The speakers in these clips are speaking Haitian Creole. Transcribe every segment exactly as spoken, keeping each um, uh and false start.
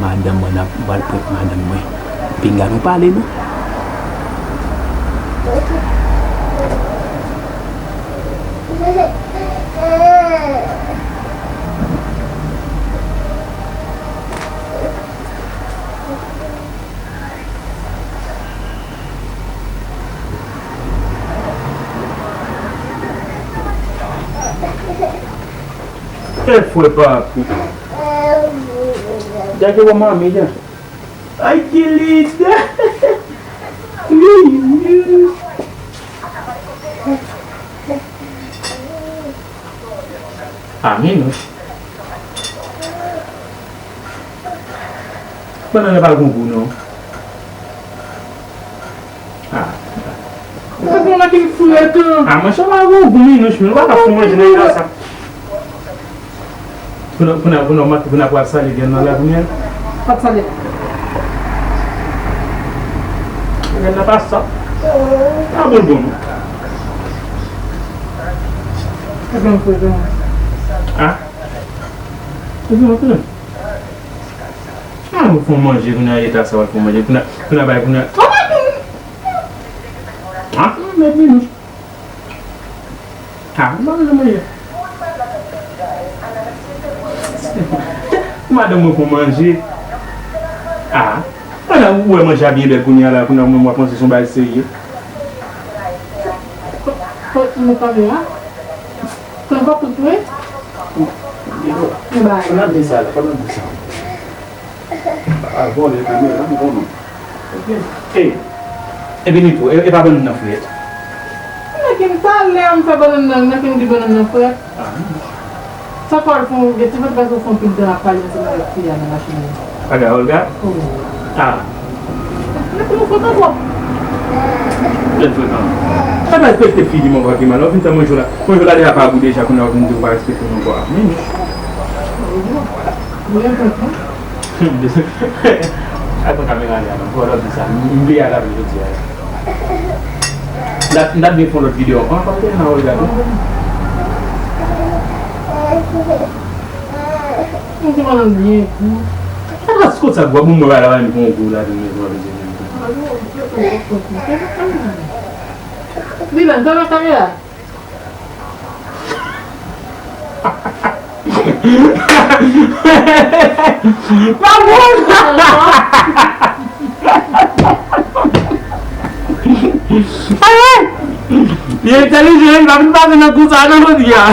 Madanm mwen, n ap pral prèt madanm mwen. Pinga nou pale non. E fwe papi. Dja ke wè mami dja. Ay ki lide. A, Minouch. Bannann nan pa gon gou non. A. Ou pa konn ki fret an. A, monchè, pa gon gou, Minouch, men ou pa ka fè manje nan eta sa. Pou nou, pou nou, pou nou, pou nou pral sale grenn nan la kounye a. Pa t sale. Grenn nan pa sòt. Pa bon bon non. E bon, fret an. A. E bon, fret an. A, ou fè manje kounye a, eta sa w ap fè manje kounye a, kounye a bay kounye a. A, mèt Minouch. A, ou pa bezwen manje. Madanm mwen fè manje. A, pandan ou wè manje a byen bèl kounye a la, kounye a mwen, mwen panse se yon bagay serye. Kot nou kanpe a? Konn fòk ou tou, wi. Bay. Pandan de sa la, pandan de sa. A, vòlè kamera, m konnen. E, e Benito, e, e pa bannann nan frèt? Nan kin talè m fè bannann nan, nan kin di bannann nan frèt. A. Sa fè w fè yon, gen ti fèt paske w fè yon pil tan ap pale ansanm avèk fi a nan machin nan. Aga Olga? Wi. A. Mete yon foto twòp. Bèl frekan. Sa pa respekte fi li, mon papa, ki mal. Ou fin fè manje la. Manje la deja pa gou deja, kounye a ou vin di ou pa respekte m ankò. A, men. Mwen kontan. Ak yon kamera li a non, fò w di sa. M bliye al avè l jodi a. M t ap, m t ap vin fè yon lòt videyo ankò. An, pa te nan regade. M te konn byen gou. Atras kot sa gou a, bon, mwen ba la, m pran gou la, vin mwen vin vin. Dylan, fèmen kamera. Pa bon! Li entèlijan, li pa vin pase nan kou sa a, non, jodi a.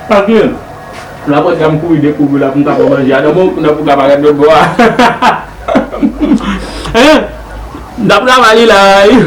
Paske, la pòt la m kouri dekouvri la pou m ta pran manje a nan men w, pou n ap, pou ka parèt lòt bò a. Hein? M t ap travay la, wi.